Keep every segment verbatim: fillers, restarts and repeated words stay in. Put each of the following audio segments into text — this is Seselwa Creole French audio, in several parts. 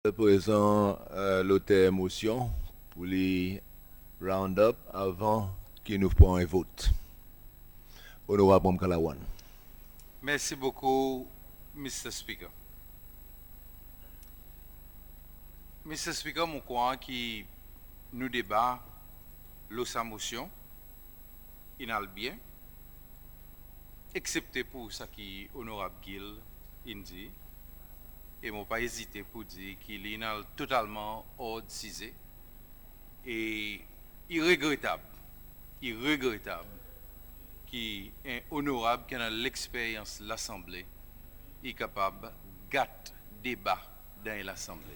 Prezan Loter Mosyon pour li round up avan ki nou pran en vot. Onorab Ramkalawan. Mersi bokou Mr Speaker. Mr Speaker, mon krwar ki nou deba lo sa Mosyon in al byen, eksepte pour sa ki Onorab Gill in dir. E mon pa ezite pour dir ki li in al totalman or size. E i regretab, i regretab ki en Onorab ki annan leksperyans Lasanble i kapab gat deba dan en Lasanble.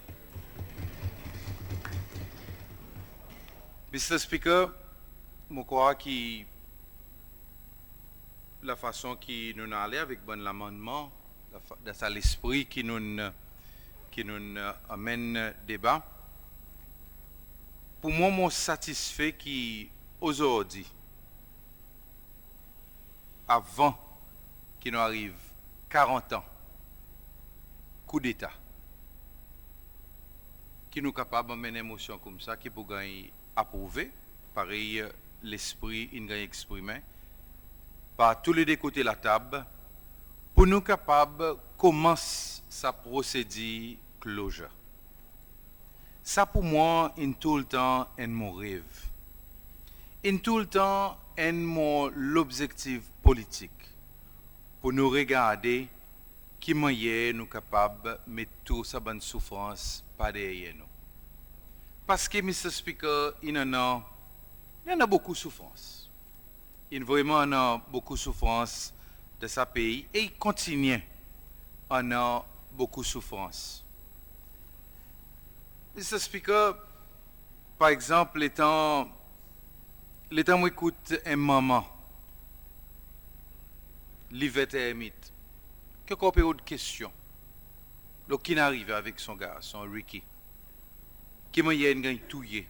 Mr Speaker, mon krwar ki lafason ki nou'n ale avek bann lamannman, dan sa lespri ki nou'n, ki nou'n anmenn deba, pour mwan mon satisfe ki ozordi, avan ki nou ariv karant an koudeta, ki nou kapab anmenn en Mosyon koumsa ki pou ganny aprouve, parey lespri in ganny eksprimen par tou le de kote latab, pour nou kapab konmans sa prosedir closure. Sa pour mwan in toultan enn mon rev, in toultan enn mon lobzektif politik, pour nou regarde ki mannyer nou kapab met tou sa bann soufrans par deryer nou. Parski Mr Speaker, in annan, in annan bokou soufrans. In vreman annan bokou soufrans dan sa pei e i kontinyen annan bokou soufrans. Mr Speaker, par egzanp, letan, letan mon ekout en manman liver termit, ki ankor pe rod kestyon lo ki'n arive avek son garson Ricky, ki mannyer in ganny touye.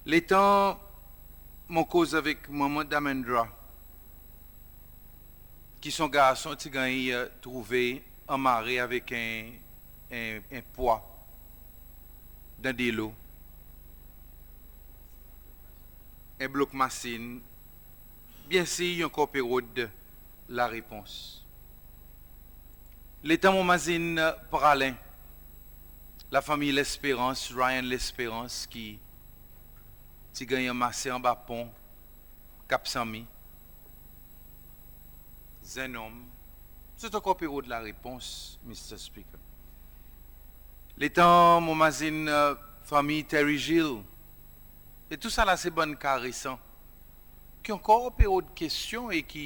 Letan mon koz avek manman Damendra, ki son garson ti ganny trouve anmare avek en, en, en pwa dan delo, en blok masin, byensir i ankor pe rod larepons. Letan mon mazin Praslin, lafanmir Lesperans, Ryan Lesperans, ki ti ganny anmare anba pon Cap Samy, zennonm, zot ankor pe rod larepons, Mr Speaker. Letan mon mazin fanmir Terry Gilles, e tousala se bann ka resan ki ankor pe rod kestyon e ki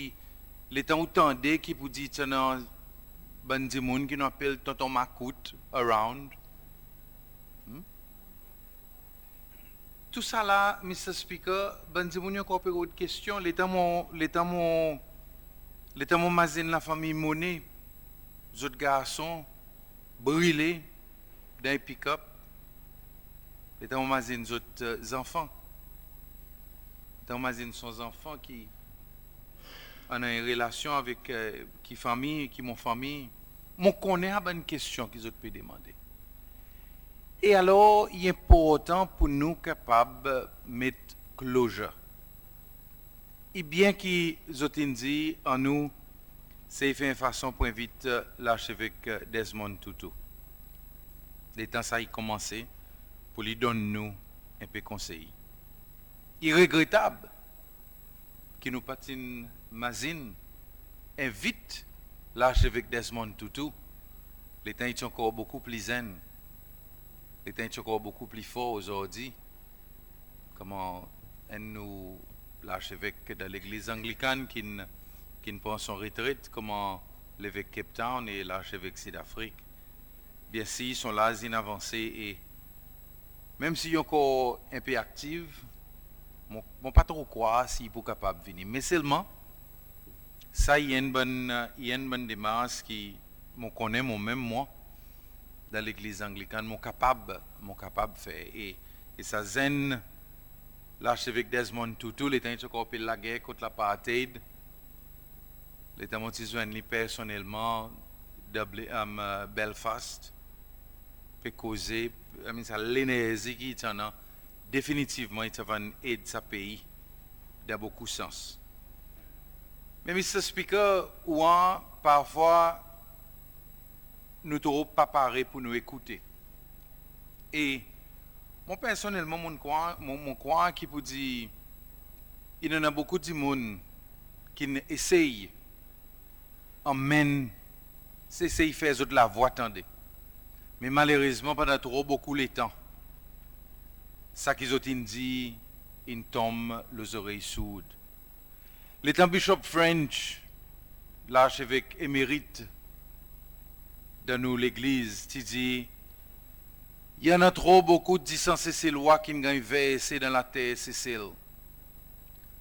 letan ou tande ki poudir ti annan bann dimoun ki nou apel tonton makout around. Tousala, Mr Speaker, bann dimoun i ankor pe rod kestyon. Letan mon, letan mon, letan mon mazin lafanmir Monet, zot garson brile dan en pick-up, letan mon mazin zot zanfan, letan mon mazin son zanfan ki annan en relasyon avek, ki fanmir, ki mon fanmir, mon konnen sa bann kestyon ki zot pe demande. E alor i enportan pour nou kapab met closure. I byen ki zot in dir annou sey fer en fason pour envit Larchevek Desmond Tutu, letan sa i konmanse, pour li donn nou en pe konsey. I regretab ki nou pa ti'n mazin envit Larchevek Desmond Tutu, letan i ti ankor bokou pli zenn, letan i ti ankor bokou pli for ozordi, konman enn nou larchevek dan Legliz Anglikan ki'n, ki'n pran son retret konman levek Cape Town e larchevek Sid Afrik. Byensir son laz in avanse e menm si i ankor en pe aktiv, mon, mon pa tro krwar si i pou kapab vini. Me selman sa i enn bann, i enn bann demars ki mon konnen mon menm mwan dan Legliz Anglikan mon kapab, mon kapab fer. E, e sa zenn Larchevek Desmond Tutu, letan i ti ankor pe lager kont lapartheid, letan mon ti zwenn li personnelman Dubli-, Belfast, pe koze, I mean, sa lenerzi ki i ti annan, definitivman i ti ava ed sa pei dan bokou sans. Me Mr Speaker, ou war parfwa nou tro pa pare pour nou ekoute. E mwan personnelman mon krwar, mon, mon krwar ki poudir in annan bokou dimoun ki'n esey anmenn, esey fer zot lavwa tande. Me malerezman pandan tro bokou letan sa ki zot in dir in tonm lo zorey sourd. Letan Bishop French, larsevek emerit dan nou legliz, ti dir, i annan tro bokou disan Seselwa ki'n ganny verse dan later Sesel.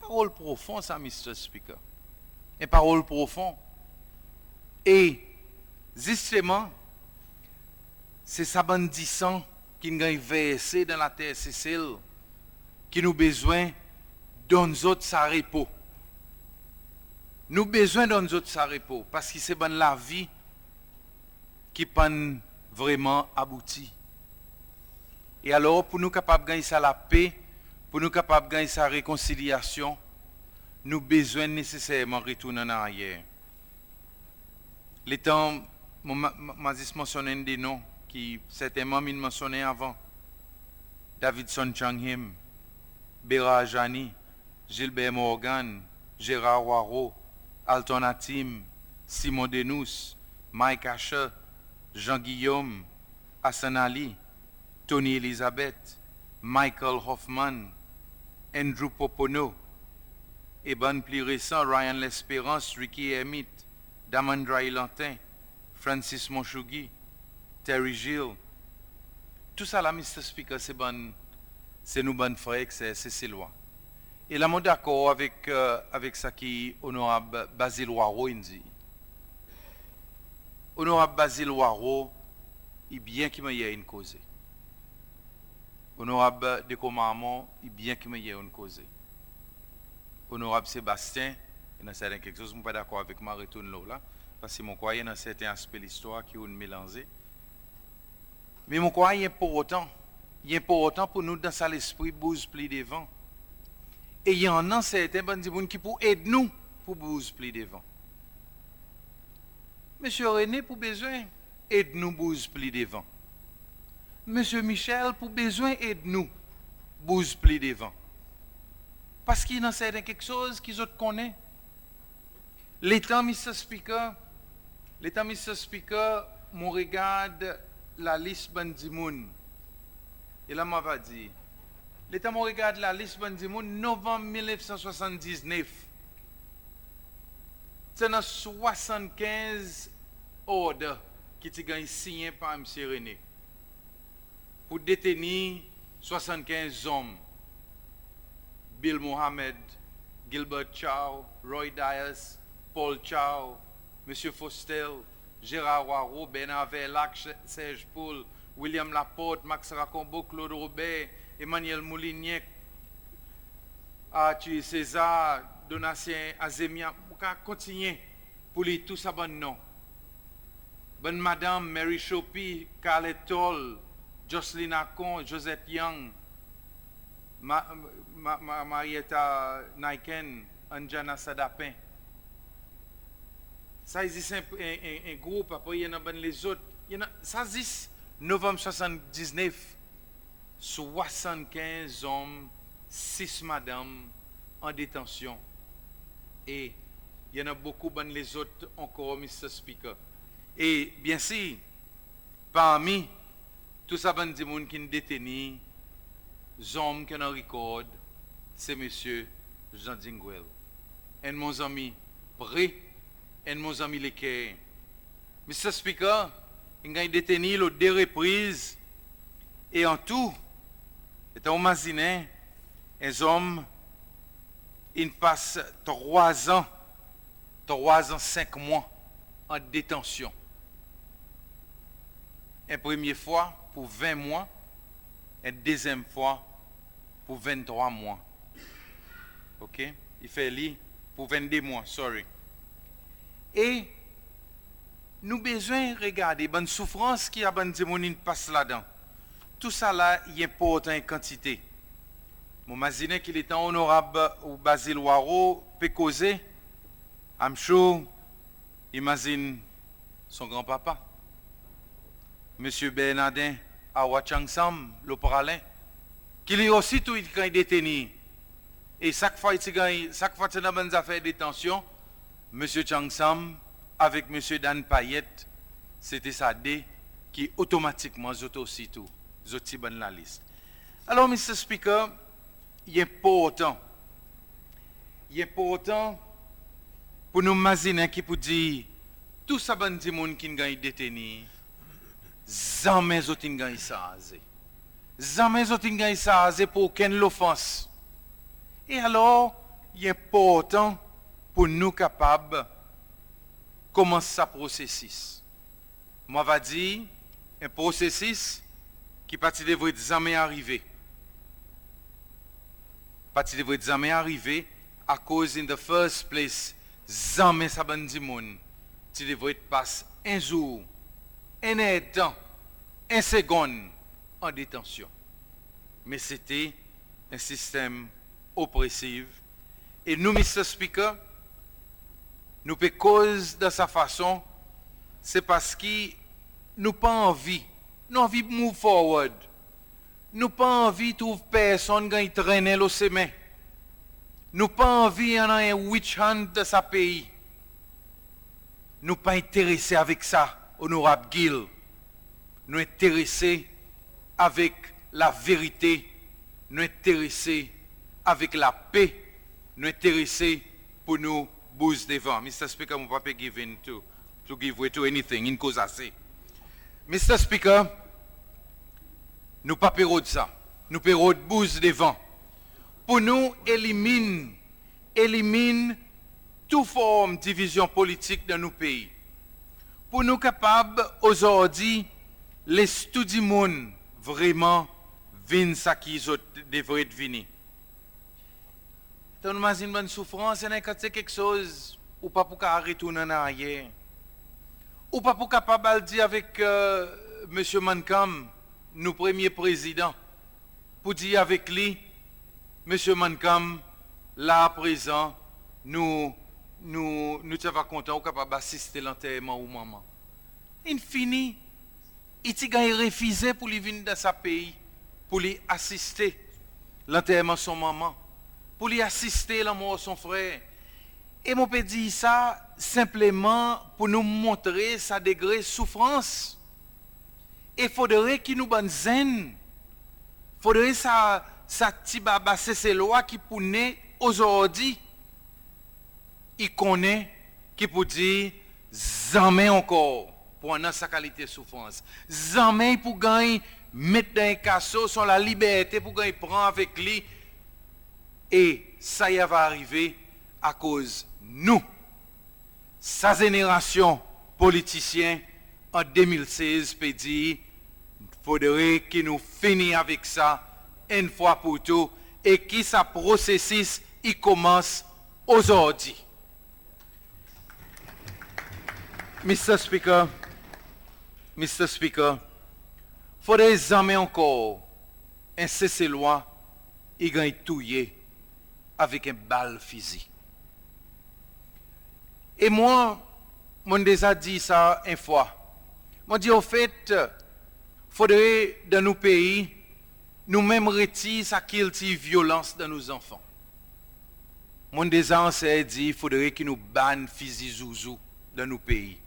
Parol profon sa, Mr Speaker. En parol profon. E zisteman se sa bann disan ki'n ganny verse dan later Sesel ki nou bezwen donn zot sa repo. Nou bezwen donn zot sa repo parski se bann lavi ki pa'n vreman abouti. E alor pour nou kapab ganny sa lape, pour nou kapab ganny sa rekonsilyasyon, nou bezwen neseserman retourn an aryer. Letan mon, mon, mon a zis mansyonn enn de non ki serten Manm in mansyonnen avan, Davidson Chang-Him, Berard Jeanny, Gilbert Morgan, Gerard Hoareau, Alton Hatim, Simon Denous, Mike Asher, Jean Guillaume, Hassan Ali, Tony Elizabeth, Michael Hoffman, Andrew Popono, e bann pli resan, Ryan Lesperance, Ricky Hermitte, Damandra Elantin, Francis Monchougui, Terry Gilles. Tousala, Mr Speaker, se bann, se nou bann frer ek ser Seselwa. E la mon dakor avek, avek sa ki Onorab Basil Hoareau in dir. Onorab Basil Hoareau i byen ki mannyer in koze. Onorab De Commarmond i byen ki mannyer ou'n koze. Onorab Sebastien, i annan serten keksoz mon pa dakor avek, mon a retourn lo la, parski mon krwar i annan serten aspe listwar ki ou'n melanze. Me mon krwar i enportan, i enportan pour nou dan sa lespri bouz pli devan. E i annan serten bann dimoun ki pou ed nou pour bouz pli devan. Msye Rene pou bezwen ed nou bouz pli devan. Msye Michel pou bezwen ed nou bouz pli devan. Parski i annan serten keksoz ki zot konnen. Letan, Mr Speaker, letan, Mr Speaker, mon regard lalis bann dimoun, e la mon ava dir, letan mon regard lalis bann dimoun, Novanm mil nef san swasann diznef, ti annan swasann kenz order ki ti ganny sinyen par Msye Rene pour detenir swasann kenz zonm: Bill Mohamed, Gilbert Chow, Roy Dias, Paul Chow, Msye Faustel, Gerard Hoareau, Bernard Verlaque, Serge Paul, William Laporte, Max Racambeau, Claude Robert, Emmanuel Moulignac, Arthur Cesar, Donatien Azemia, mon kapab kontinyen pour lir tou sa bann non. Bann madanm: Mary Chopy, Carlette Toll, Jocelyn Acon, Josette Young, Ma-, Ma-, Ma-, Marietta Naiken, Anjana Sadapen. Sa i zis en, en, en, en group, apre i annan bann lezot. I annan, sa zis Novanm swasann diznef, swasann kenz zonm, sis madanm an detansyon. E i annan bokou bann lezot ankor, Mr Speaker. E byensir, parmi tou sa bann dimoun ki'n detenir, zonm ki annan rikord, se Msye Jean Dingwell. Enn mon zanmi pre, enn mon zanmi leker. Mr Speaker, in ganny detenir lo de repriz, e an tou, letan ou mazinen, en zonm in pas trwa an, trwa an senk mwan an detansyon. En premye fwa pour ven mwan, en dezyenm fwa pour venntrwa mwan. OK? I fer li pour vennde mwan, sorry. E Nou bezwen regarde bann soufrans ki sa bann dimoun in pas ladan. Tousala i enportan en kantite. Mon mazinen ki letan Onorab Basil Hoareau pe koze, I'm sure i mazin son granpapa, Msye Bernardin Awa Chansam lo Praslin, ki li osi tou i ganny detenir. E sak fwa i ti ganny, sak fwa ti annan bann zafer detansyon, Msye Chansam avek Msye Dan Payet, sete sa de ki otomatikman zot osi tou zot ti bann lalis. Alor Mr Speaker, i enportan, i enportan pour nou mazinen ki poudir tou sa bann dimoun ki'n ganny detenir, zanmen zot in ganny sarze. Zanmen zot in ganny sarze pour okenn lofans. E alor i enportan pour nou kapab konmans sa prosesis. Mon ava dir en prosesis ki pa ti devret zanmen arive. Pa ti devret zanmen arive akoz in the first place zanmen sa bann dimoun ti devret pas en zour, en erdtan, en segonn an detansyon. Me sete en sistenm opresiv. E nou Mr Speaker, nou pe koz dan sa fason, se parski nou pa anvi, nou anvi move forward. Nou pa anvi trouv personn ganny trennen lo semen. Nou pa anvi annan en witch hunt dan sa pei. Nou pa enterese avek sa Onorab Gill. Nou enterese avek laverite, nou enterese avek lape, nou enterese pour nou bouz devan. Mr Speaker, mon pa pe give in to, to give way to anything, in koz ase. Mr Speaker, nou pa pe rod sa, nou pe rod bouz devan. Pour nou elimin, elimin tou form divizyon politik dan nou pei. Pour nou kapab ozordi les tou dimoun vreman vin sa ki zot devret vini. Letan nou mazin bann soufrans, i annan en kantite keksoz ou pa pou kapab retourn an aryer. Ou pa pou kapab al dir avek Msye Mancham, nou premye Prezidan, pour dir avek li, Msye Mancham, la aprezan nou, nou, nou ti ava kontan ou kapab asiste lanterman ou manman. In fini, i ti ganny refize pour li vin dan sa pei pour li asiste lanterman son manman, pour li asiste lanmor son frer. E mon pe dir sa senpleman pour nou montre sa degre soufrans. E fodre ki nou bann zenn, fodre sa, sa ti baba Seselwa ki pou ne ozordi, i konnen ki poudir zanmen ankor pou annan sa kalite soufrans. Zanmen i pou ganny met dan en kaso, son laliberte pou ganny pran avek li. E sa i ava arive akoz nou, sa zenerasyon politisyen an de mil sez pe dir, fodre ki nou fini avek sa enn fwa pour tou e ki sa prosesis i konmans ozordi. Mr Speaker, Mr Speaker, fodre zanmen ankor en Seselwa i ganny touye avek en bal fizi. E mwan, mon'n deza dir sa en fwa. Mon dir, ofet, fodre dan nou pei, nou menm retir sa kiltir vyolans dan nou zanfan. Mon'n deza anser dir, fodre ki nou ban fizi zouzou dan nou pei.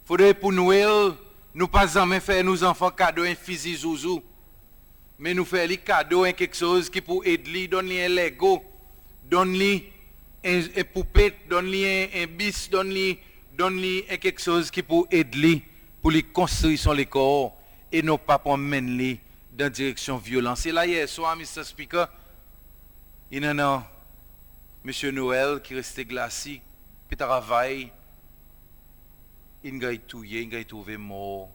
Fodre pour Nwel, nou pa zanmen fer nou zanfan kado en fizi zouzou. Me nou fer li kado en keksoz ki pou ed li, donn li en Lego, donn li en, en poupet, donn li en, en bis, donn li, donn li en keksoz ki pou ed li pour li konstri son lekor e non pa pou anmenn li dan direksyon vyolans. E la yer swar, Mr Speaker, in annan Msye Noël ki reste Glacis, pe travay, in ganny touye, in ganny trouve mor.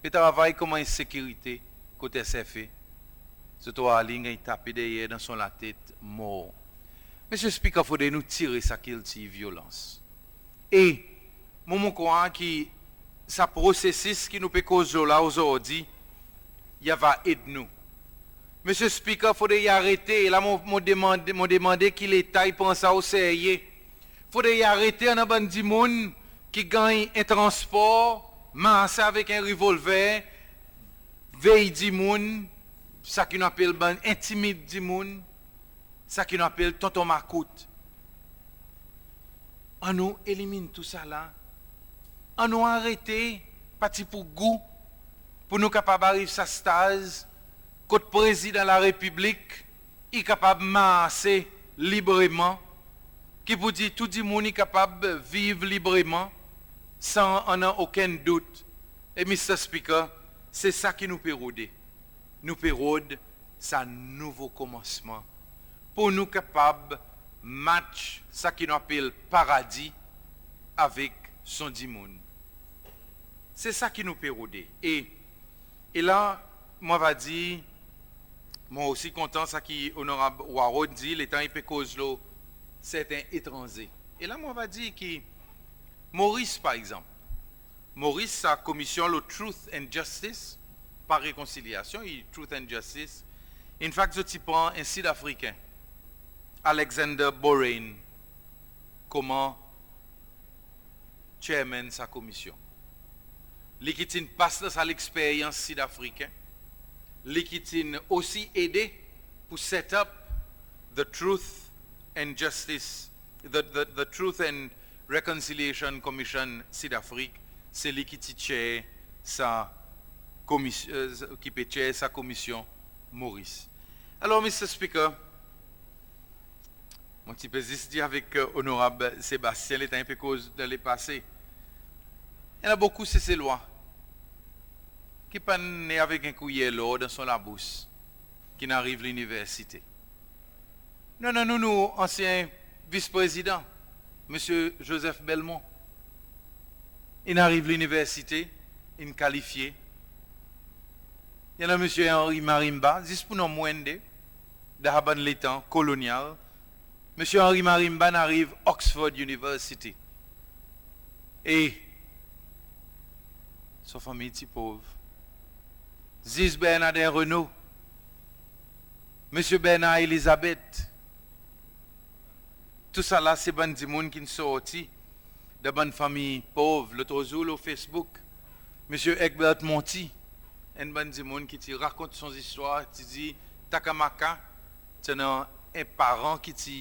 Pe travay konman en sekirite kot SFA. Zot war li, in ganny tape deryer dan son latet, mor. Mr Speaker, fodre nou tire sa kiltir vyolans. E mwan, mon krwar ki sa prosesis ki nou pe koz lo la ozordi i ava ed nou. Mr Speaker, fodre i arete, e la mon, mon demande, mon demande ki Leta i pran sa o serye. Fodre i arete annan bann dimoun ki ganny en transpor, mars avek en revolver, vey dimoun, sa ki nou apel bann entimid dimoun, sa ki nou apel tonton makout. Annou elimin tou sa la. Annou arete pati pou gou, pou nou kapab ariv sa staz kot Prezidan Larepiblik i kapab marse libreman, ki pou dir tou dimoun i kapab viv libreman, san annan okenn dout. E Mr Speaker, se sa ki nou pe rode. Nou pe rod sa nouvo komansman, pou nou kapab match sa ki nou apel paradi avek son dimoun. Se sa ki nou pe rode. E, e la, mon ava dir, mon osi kontan sa ki Onorab Hoareau dir, letan i pe koz lo serten etranze. E la, mon ava dir ki Moris, par egzanp, Moris, sa komisyon lo Truth and Justice, pa rekonsilyasyon, i Truth and Justice. In fact, zot ti pran en Sid Afriken, Alexander Borain, konman chairman sa komisyon. Li ki ti'n pas dan sa leksperyans Sid Afriken, li ki ti'n osi ede pou set up the Truth and Justice, the, the, the Truth and Reconciliation Commission Sid Afrik, se li ki ti chair sa komis-, e, ki pe chair sa komisyon Moris. Alor, Mr Speaker, mon ti pe zis dir avek, e, Onorab Sebastien, letan i pe koz dan lepase, i annan bokou Seselwa ki pa'n ne avek en kwiyer lor dan son labous, ki'n ariv liniversite. Nou annan nou, nou ansyen Vis-Prezidan, Msye Joseph Belmont. In ariv liniversite, in kalifye. I annan Msye Henri Marimba, zis pou nonm enn de, dan sa bann letan kolonyal, Msye Henri Marimba in ariv Oxford University. E son fanmir ti pov. Ziz Bernardin Renault, Msye Bernard Elizabeth, tou sa la se bann dimoun ki'n sorti dan bann fanmir pov. Lotrezour lo Facebook, Msye Egbert Monty, enn bann dimoun ki ti rakont son zistwar, ti dir Takamaka ti annan en paran ki ti,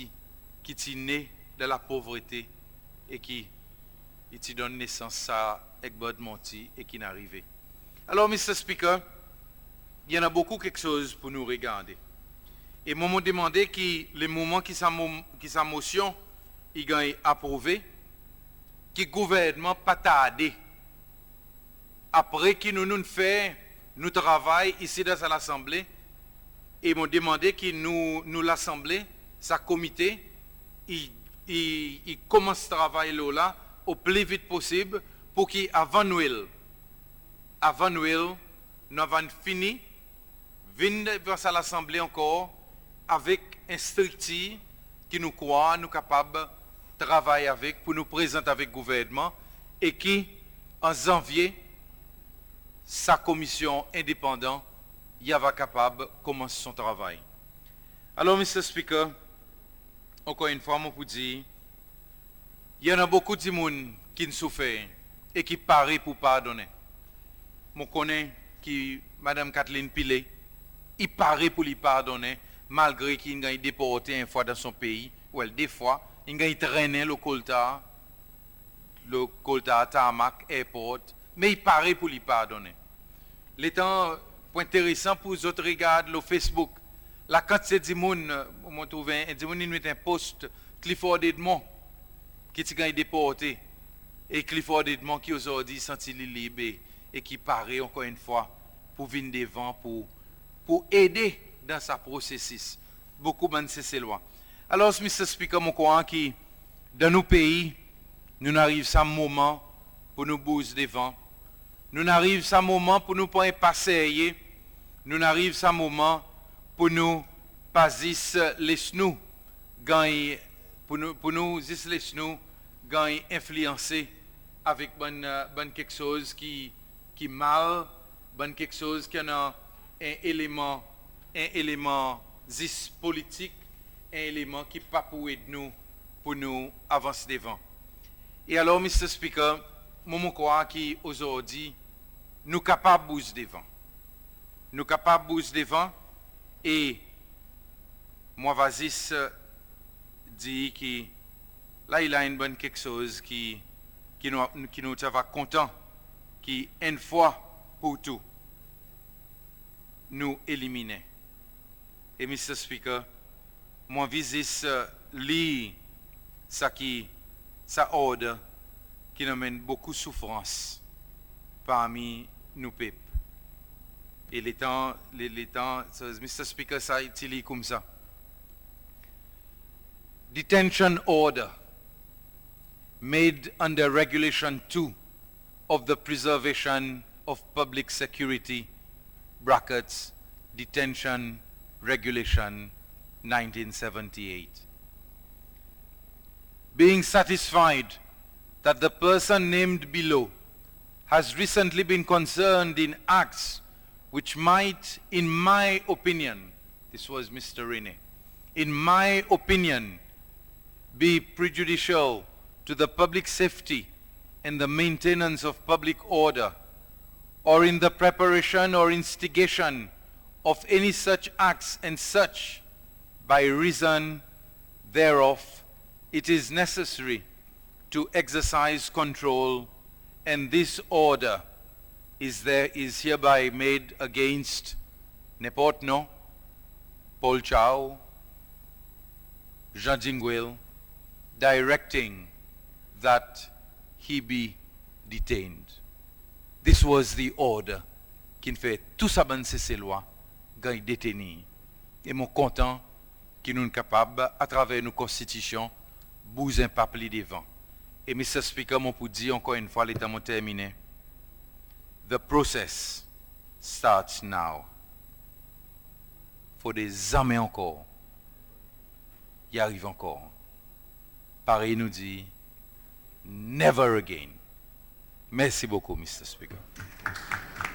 ki ti ne dan lapovrete e ki i ti donn nesans sa Egbert Monty e ki'n arive. Alor, Mr Speaker, i annan bokou keksoz pou nou regarde. E mwan, mon demande ki lemoman ki sa mo-, ki sa mosyon i ganny aprouve, ki gouvernman pa tarde, apre ki nou, nou'n fer nou travay isi dan sa Lasanble, e mon demande ki nou, nou Lasanble, sa komite, i, i, i konmans travay lo la o pli vit posib, pou ki avan Nwel, avan Nwel, nou ava fini vin devan sa Lasanble ankor avek en striktir ki nou krwar nou kapab travay avek pou nou prezant avek gouvernman, e ki an Zanvye sa komisyon endepandan i ava kapab konmans son travay. Alor, Mr Speaker, ankor enn fwa mon pou dir, i annan bokou dimoun ki'n soufer e ki pare pou pardonnen. Mon konnen ki Madanm Kathleen Pillay i pare pou li pardonnen, malgre ki in ganny deporte en fwa dan son pei, well, de fwa, in ganny trennen lo koltar, lo koltar tarmac airport, me i pare pou li pardonnen. Letan, pou enteresan pou zot regard lo Facebook, lakantite dimoun, mon trouve en dimoun in met en post, Clifford Edmond, ki ti ganny deporte, e Clifford Edmond ki ozordi i santi li lib e, e ki pare ankor enn fwa pou vin devan, pou, pou ede dan sa prosesis. Bokou bann Seselwa. Alor, Mr Speaker, mon krwar ki dan nou pei, nou'n ariv sa moman pou nou bouz devan. Nou'n ariv sa moman pou nou pran en pa serye. Nou'n ariv sa moman pou nou pa zis les nou ganny, pou nou, pou nou zis les nou ganny enfliyanse avek bann, bann keksoz ki, ki mal, bann keksoz ki annan en eleman, en eleman zis politik, en eleman ki pa pou ed nou pour nou avans devan. E alor, Mr Speaker, mwan mon krwar ki ozordi nou kapab bouz devan. Nou kapab bouz devan e mon ava zis dir ki la i la enn bann keksoz ki, ki nou, ki nou ti ava kontan ki enn fwa pour tou nou eliminen. E Mr Speaker, mon anvi zis lir sa ki, sa order ki'n anmenn bokou soufrans parmi nou pep. E letan, le, letan, so, Mr Speaker, sa i ti lir koumsa. Detention order made under Regulation two of the Preservation of Public Security, brackets, Detention Regulation, nineteen seventy-eight. Being satisfied that the person named below has recently been concerned in acts which might, in my opinion, this was Mr Rene, in my opinion, be prejudicial to the public safety and the maintenance of public order, or in the preparation or instigation of any such acts and such, by reason thereof, it is necessary to exercise control, and this order is there, is hereby made against nenport non, Paul Chow, Jean Dingwel, directing that he be detained. This was the order ki'n fer tou sa bann Seselwa ganny detenir. E mon kontan ki nou'n kapab, atraver nou Konstitisyon, bouz en pa pli devan. E Mr Speaker, mon pou dir ankor enn fwa letan mon terminen, the process starts now. Fodre zanmen ankor i ariv ankor. Parey nou dir, never again. Mersi bokou, Mr Speaker.